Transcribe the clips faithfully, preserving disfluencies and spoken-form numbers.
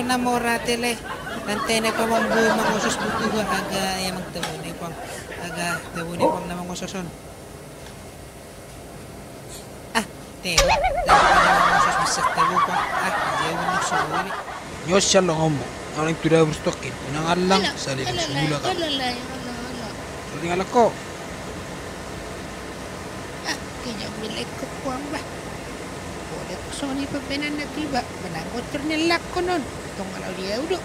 Na mora tele, nanti ne pamang boi mangosos buku ga, aga ya mang tabo ne pang, aga tabo ne pang na mangosos on. Ah, tele, tabo ne mangosos bisa tabo pang, ah, jauh ni solo ni. Nyos sian long ombo, orang tu dapur stokin, unang allang, sali sumula kau. Sali ngalak ko. Ah, kejam bilek ko kuang bah. Boleh ko soni pembenan na tiba, menang kotor ni lakon on. Tong kalau dia udah.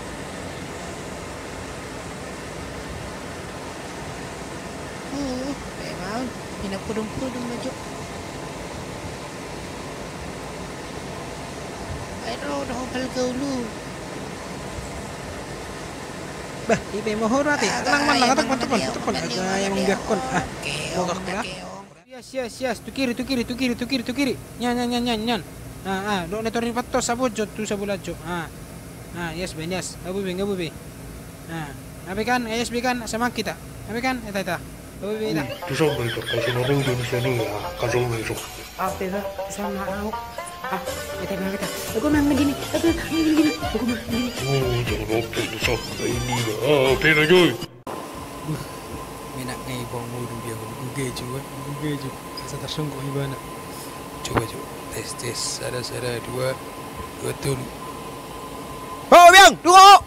Oh, memang. Mina pudung-pudung na jo. Aero do hobal gaulu. Bah, ipe mo hora te. Tenang man, tenang, tenang, tenang, tenang. Aga yang biakkon. Ah, oke, oke. Yes, yes, yes. Tu kiri, tu kiri, tu kiri, tu kiri, tu kiri. Nyan, nyan, nyan, nyan, nyan. Ah, ah, dok ne tori patto sabojo tu sabola jo. Ah. Ah, yes, ben, yes. Gabu be, gabu be. Ah, abe kan, yes, be kan, sama kita. Abe kan, eta, eta. Gabu be, eta. Tu sampai tu kasih noro dan solo ya, kasih noro. Ape ba, sama au. Ah, eta, eta, eta. Aku mang begini, aku mang begini, aku mang begini. Oh, jangan oke tu sampai ini. Ah, oke lagi. Buh, menak ngai bang mau dia, buh, geju, buh, geju. Asa tersungkuk ibana. Coba, coba. Tes, tes. Sada, sada, dua, dua, tolu. Oh, biang, dua.